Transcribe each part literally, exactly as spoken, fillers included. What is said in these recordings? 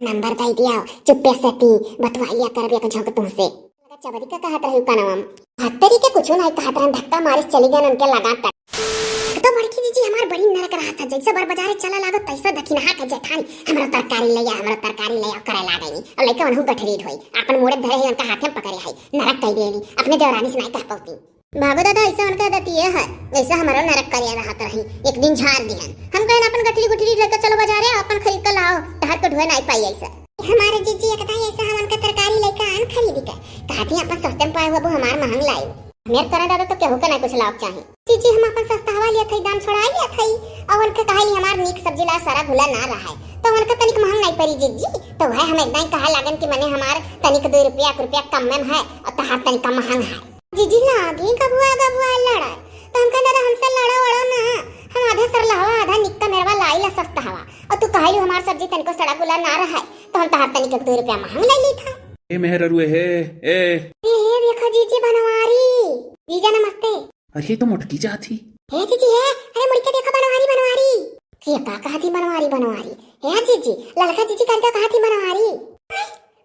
नंबर दे दिया, चुप्पे से ती बतवा लिया करब एक झोंक तुमसे। चबरी का कहत रही कनवा में। भत्तरी के कुछो नहीं कहत रहन, धक्का मारिस चली गए उनके लगा तक। तो बड़की जीजी हमार बड़ी नरक रहा था, जैसे बर बाजारे चला लागो तैसे दखिनहा के जेठानी हमरो तरकारी ले आ, हमरो तरकारी ले आ करे लागेनी। और लइका उनहु गठरी ढोई, अपन मोड़े धरे है उनका हाथे में पकड़े है, नरक कह देली, अपने देवरानी से नहीं कह पौती। बाबू दादा, ऐसा उनका आदत ये है, जैसे हमारा नरक करिया रहत रही, एक दिन झाड़ दिहन। हम कहन, "अपन गठरी गुठरी लेके चलो बाजारे, अपन खरीद के लाओ, तहार के ढोए नहीं पाई ऐसे।" हमारे जीजी एक दाई ऐसा हम उनका तरकारी लेके आन खरीद के, कहती, "अपन सस्ते में पाए हुआ, वो हमार महंग लाई।" मेर करे दादा तो केहू के नहीं कुछ लाओ चाहे। जीजी, हम अपन सस्ता हवा लिया था, दाम छोड़ा लिया था, और उनके कहा ली, "हमार नीक सब्जी ला, सारा घुला ना रहा है।" तो उनका तनिक महंग नहीं पड़ी जीजी, तो वह हम एक दाई कहा लागन कि मने हमार तनिक दो रुपया, एक रुपया कम में है, और तहार तनिक महंग है। जीजी लागी गबुआ गबुआ लड़ाई, तो हम कहना, "हमसे लड़ा वड़ा ना, हम आधा सरला हवा, आधा निक्का मेरवा लाई ला सस्ता हवा, और तू कहलू हमार सब्जी तनिको सड़ा गुला ना रहे, तो हम तहार तनिक एक दो रुपया महंग ले ली था।" ए मेहररुए हे, ए। ए, हे देखो जीजी बनवारी। जीजा नमस्ते। अरे ये तो मोटकी जात ही। हे जीजी हे, अरे मुड़के देखो बनवारी बनवारी। ये का कहा थी बनवारी बनवारी? हे जीजी, ललका जीजी करके कहा थी बनवारी।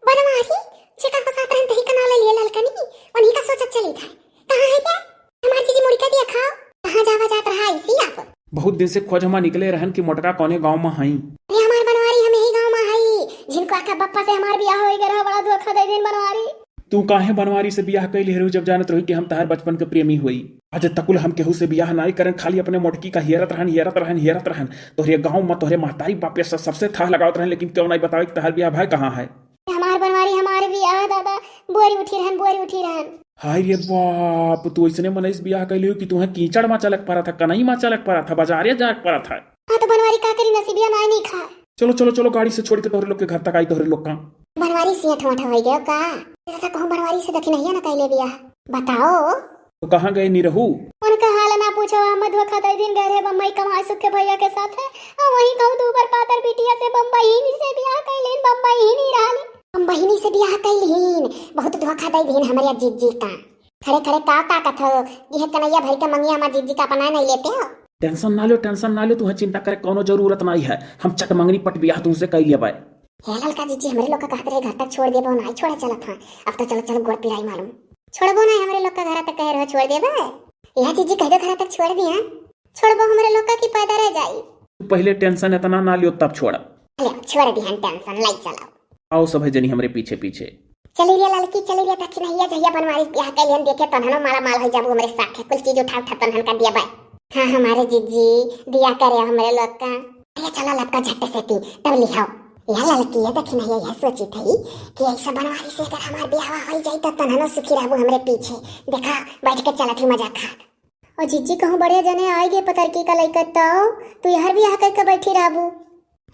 बनवारी, जेकर को साथ रहन तही का नाम ले लिए ललकनी, उन्हीं का सोचत चली था। कहाँ है क्या? हमार जीजी मुड़के देखा, कहाँ जावा जात रहा इसी आप? बहुत दिन से खोज हमा निकले रहन कि मोटका कौने गाँव में हई। अरे हमार बनवारी हम यही गाँव में हई, जिनको आका बप्पा से हमार बियाह होई गए रहा, बड़ा धोखा दे दिन बनवारी। तू काहे बनवारी से बियाह कैले रहू जब जानत रही कि हम तहार बचपन के प्रेमी होई? आज तकुल हम केहू से बियाह नाई करन, खाली अपने मोटकी का हियरत रहन, हियरत रहन, हियरत रहन। तोहरे गाँव में तोहरे महतारी बाप ये सब सबसे थाह लगावत रहन, लेकिन क्यों नहीं बतावे कि तहार बियाह भाई कहाँ है? हमार बनवारी हमारे बियाह दादा बोरी उठी रहन, बोरी उठी रहन। हाय रे बाप, तू ऐसने मनई से बियाह कैले हो कि तुहें कीचड़ मा चलक पड़ा था, कनई मा चलक पड़ा था, बाजारे जाक पड़ा था। हाँ तो बनवारी का करी, नसीबिया नाई नहीं खा। चलो चलो चलो, गाड़ी से छोड़ के तोहरे लोग के घर तक आई, तोहरे लोग का। बनवारी से अठवा अठवा हो गयो का? ऐसा कहूँ बनवारी से दखिनहिया ना कैले बियाह। बताओ। तो कहाँ गए निरहू? उनका हाल ना पूछो, हम धोखा दे दिन गए रहे बम्बई कमाए सुख के भैया के साथ है, और वहीं कहूँ दूबर पातर बिटिया से बम्बई ही से बियाह कैले, बम्बई ही नहीं रहले। हम बहिनी से बियाह कैलहीन, बहुत धोखा दे दीन हमरे जीजी का। खड़े खड़े का ताकत हो, यह कन्हैया भर के मंगिया हमार जीजी का अपना नहीं लेते हो। टेंशन ना लो, टेंशन ना लो, तुम्हें चिंता करे कोनो जरूरत नहीं है। हम चट मंगनी पट बियाह तुमसे कर लेबै। हे ललका जीजी, हमरे लोग का कहत रहे घर तक छोड़ देबो, नहीं छोड़े चलत हाँ। अब तो चलो चलो गोड़ पिराई मालूम। छोड़बो नहीं, हमरे लोग का घर तक कह रहे छोड़ देबे। यह जीजी कह दो घर तक छोड़ दिया, छोड़बो हमरे लोग का कि पैदा रह जाई। तू पहले टेंशन इतना ना लियो तब छोड़ा। ले छोड़ दिहन टेंशन, लाई चलाओ। आओ सभे जनी हमरे पीछे पीछे। चली रे ललकी, चली रे दखिनहिया, जहिया बनवारी बियाह कैलिहन देखे तनहनो माला माल हो जाबू हमरे साथे, कुल चीज उठा उठा तनहन का दिया बाय। हाँ हमारे जीजी, दिया करे हमरे लोग का। अरे चला लपका झट से ती, तब लिहाओ। या ललकी, ये दखिनहिया यह सोची थी कि ऐसा बनवारी से अगर हमार बियाह हो जाई तो तनहनो सुखी रहबू हमरे पीछे। देखा बैठ के चलत ही मजा खात। और जीजी कहूँ बढ़िया जने आए गए पतरकी का लइका, तो तू यहर बियाह करके बैठी रहबू।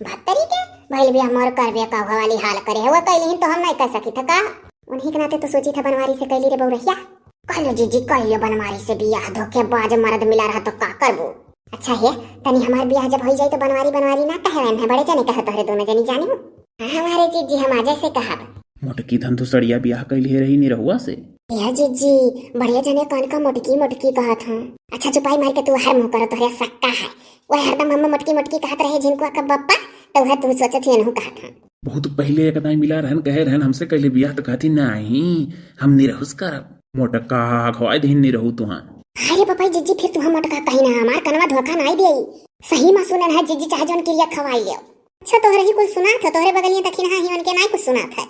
भत्तरी के भइल बियाह मोर करबे का हुआ वाली हाल करे हुआ कैली तो हम नहीं कर सकी था का? उन्हीं के नाते तो सोची था बनवारी से कैली रे बहुरहिया। कह लो जीजी, कह लो बनवारी से बियाह, धोखेबाज मर्द मिला रहा तो का करबू? अच्छा हे, तनी हमार बियाह जब हो जाई तो बनवारी बनवारी ना कहे है, बड़े जने कहे तोहरे दोनों जनी जानी हो। हाँ, हमारे जीजी हम आजे से कहब। मोटकी धन तो सड़िया बियाह कैली रही निरहुआ से। या जीजी, बढ़िया जने कान का मोटकी मोटकी कहत हूँ। अच्छा चुपाई मार के तू हर मुँह करो, तोहरे सक्का है। वह हरदम हम मोटकी मोटकी कहत रहे झिनकुआ का बप्पा, तो वह तू सोचत ही एनहु कहत हूँ। बहुत पहले एक दाई मिला रहन, कहे रहन हमसे कैले बियाह तो कहती नहीं, हम निरहुस करब। मोटका घवाई दहिन निरहु तुहाँ। अरे बपाई जीजी, फिर तुहाँ मोटका कही ना, हमार कनवा धोखा नहीं दे। सही में सुनन है जीजी, चाहे जौन किरिया खवाई लियो। अच्छा, तोहरे ही कुल सुनात है, तोहरे बगलिया दखिनहा ही उनके नाई कुछ सुनात है।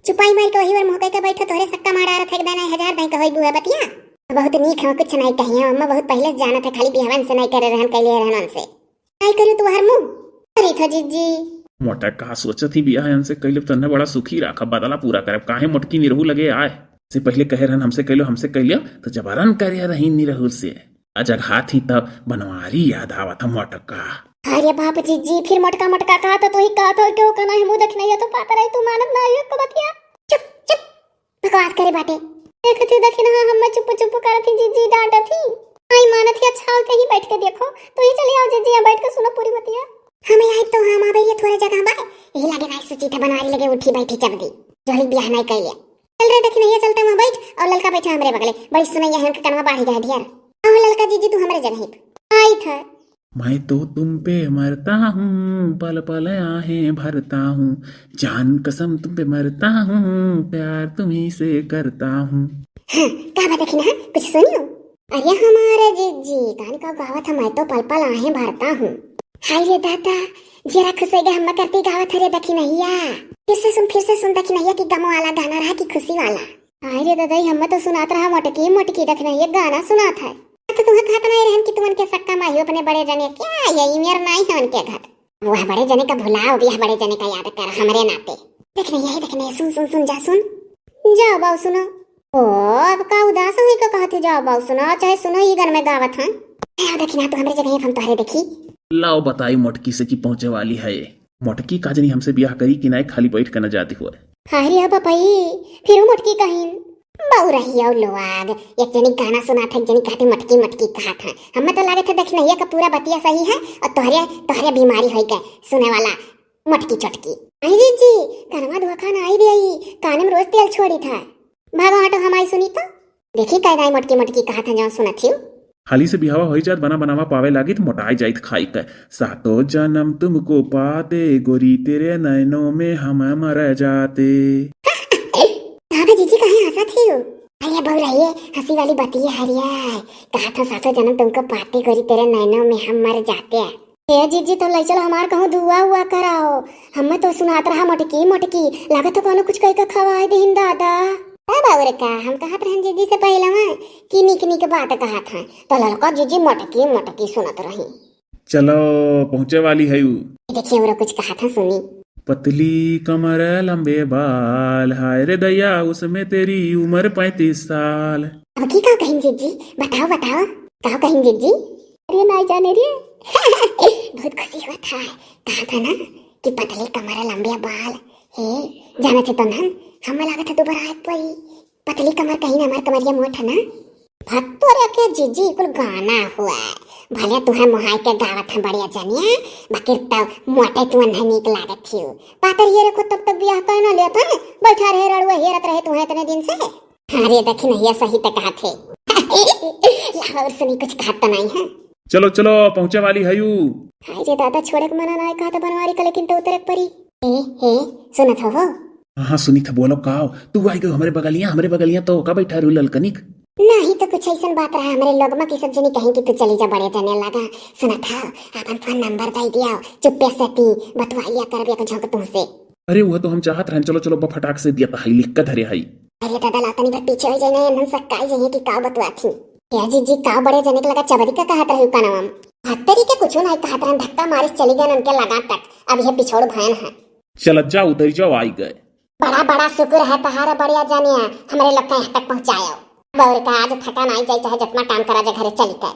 चुपाई मार के वही वर मुँह कह के बैठो, तोहरे सक्का मार डारत है, एक दाई हजार दाई कहई बुआ बतिया। बहुत नीक है, कुछ नहीं कही है, अम्मा बहुत पहले से जानत है, खाली बिहवन से नहीं करे रहन, कैले रहन उनसे। आई करू तोहर मुँह? अरे था जीजी। मोटा का सोचत ही बियाह इनसे कैले तन्ने बड़ा सुखी राखा, बदला पूरा करब, काहे मोटकी निरहू लगे आए? से पहले कहे रहन हमसे कैलो, हमसे कैलो, तो जबरन करे रही निरहू से। आ जगहात ही तब बनवारी याद आवत ह मोटका। अरे बाप जीजी, फिर मोटका मोटका कहा तो तू ही कहा था, क्यों कहना है मुँह देखना है तो पातर है, तू मानत ना है को बतिया। चुप, चुप, बकवास करे बाटे। देखत ही दखिनहा, हम चुप चुप करत ही जीजी डांटत ही। आई मानत ही, अच्छा हो कहीं बैठ के देखो, तू ही चले आओ जीजी, यहाँ बैठ के सुनो पूरी बतिया। हम आई तो हम आबे ये थोड़े जगह बा, यही लगे ना सोची था बनवारी लगे उठी बैठी चबदी, जोली बियाह नहीं कहिए। चल रे दखिनहिया, चलता वहाँ बैठ और ललका बैठा हमरे बगले, बड़ी सुनैया है उनके कनवा बाढ़ी गए ढेर। आओ ललका जीजी तू हमरे जगह पे। आई था। मैं तो तुम पे मरता हूँ, पल पल आहें भरता हूँ, जान कसम तुम पे मरता हूँ, प्यार तुम्ही से करता हूँ। हाँ, का बा दखिनहा, कुछ सुनियो? अरे हमारे जिज्जी, कान का गावत है, मैं तो पल पल आहें भरता हूँ। हाय रे दादा, जरा खुश होइगा, हम करती गावत है रे दखिनहिया। फिर से सुन, फिर से सुन दखिनहिया कि गम वाला गाना रहा कि खुशी वाला। हाय रे दादा, ई हम्मे तो सुनात रहा मोटकी मोटकी दखिनहिया गाना सुनात है। तो तुम्हें कहत नहीं रहन कि तुमन के सक्का माहियो अपने बड़े जने क्या, यही मेर नहीं है उनके घर। वह बड़े जने का भुलाओ, अब यह बड़े जने का याद कर हमरे नाते। दखिनहिया, दखिनहिया, सुन, सुन, सुन, जा सुन। जाओ बाऊ सुनो। ओ, अब का उदास होई का कहत है, जाओ बाऊ सुनो, चाहे सुनो ई गन में गावत हैं। आओ दखिनहा, तू हमरे जगह, हम तोहरे देखी। लाओ बताई मोटकी से कि पहुँचे वाली है। मोटकी का जनी हमसे बियाह करी कि नाय, खाली बैठ के न जाती हुए। हाय रे बपई, फिर मोटकी कहिन। बउरहिया लोग, एक जनी गाना सुनात है, एक जनी कहते मोटकी मोटकी कहत है। हमें तो लागत है दखिनहिया का पूरा बतिया सही है और तोहरे, तोहरे बीमारी होई के सुने वाला मोटकी चोटकी। आई जिज्जी, कनवा धोखा ना आई दे आई, काने में रोज तेल छोड़ी था। भागो हटो, हम आई सुनी तो। देखी कैदाई मोटकी मोटकी कहत है, जौन सुनत हियो। हाली से बिहावा होई जात, बना बनावा पावे लागित, मोटाई जाइत खाई के। सातों जन्म तुमको पाते गोरी, तेरे नैनों में हम मर जाते। का बा जिज्जी, काहे हंसत हियो? अरे बउरहिए, हंसी वाली बतिये हरिया। कहत है, सातों जन्म तुमको पाते गोरी, तेरे नैनों में हम मर जाते। ए जिज्जी, तो लई चलो हमार कहूँ दुआ उआ कराओ। हमें तो सुनात रहा मोटकी मोटकी, लागत है कोनो कुछ कह के खवाए देहिन दादा। ए बाबू रे का, हम कहत रहन जिज्जी से पहले में कि निक निक बात कहत हैं, तो ललका जिज्जी मोटकी मोटकी सुनत रही। चलो, पहुँचे वाली है उ। देखिए, वो कुछ कहत हैं, सुनी। पतली कमर लंबे बाल, हाय रे दैया, उसमें तेरी उम्र पैंतीस साल। अब की का कहिन जिज्जी, बताओ बताओ, का कहिन जिज्जी? अरे नाई जाने रे। बहुत खुशी होत है, कहा था ना कि पतली कमर लंबे बाल। हे, जानत है तो ना, हमें लागत है दोबारा आए परी। पतली कमर कहिन, हमार कमरिया मोट है ना। भत्तोरे के जिज्जी, कुल गाना हुआ। भले तुहे मोहाई के गावत है बढ़िया जनिया, बाकी तब मोटे तुहन है नीक लागत हियो। पातर ये रे को तब तक बियाह कर ना लेत है, बैठा रहे रड़ुआ हेरत रहे तुहे इतने दिन से। अरे दखिनहिया सही त कहत है। लाओ और सुनी, कुछ कहत तो नहीं है। चलो चलो, पहुँचे वाली है यू। हाय रे दादा, छोड़े के मना ना कहत बनवारी का, लेकिन तो उतरे के परी। ए, हे, सुनत हो, हो? हाँ, हाँ, सुनी था, बोलो का हो? तू आई गयो हमरे बगलिया, हमरे बगलिया तो का बैठा रहू ललकनिक? नहीं तो कुछ ऐसन बात रहा, हमरे लोग में की सब जनी कहीं कि तू चली जा बड़े जने लगा। सुनत हो, अपन फोन नंबर दे दिया, चुप्पे से ती बतवा लिया करब एक झोंक तुमसे। अरे वो तो हम चाहत रहन, चलो चलो, बा फटाक से दिया तो हई लिख के धरे हई। अरे दादा, ला तनी भर पीछे हो जाए ना, हम सक्काई जाइए कि का बतवा थी। ए जिज्जी, का बड़े जने के लगा चबरी का कहत रही कानवा में? हत्तरी के कुछ नहीं कहत रहन, धक्का मारिस चली गए उनके लगा तक। अब ये पिछोड़ भयन है। चलत जाओ, उतरी जाओ, आई गए। बड़ा बड़ा शुक्र है तहारा बढ़िया जानिया, हमरे लोग के यहाँ तक पहुँचायो। बउर का आज थकान आई जाए, चाहे जितना काम करा जाए, घरे चली के।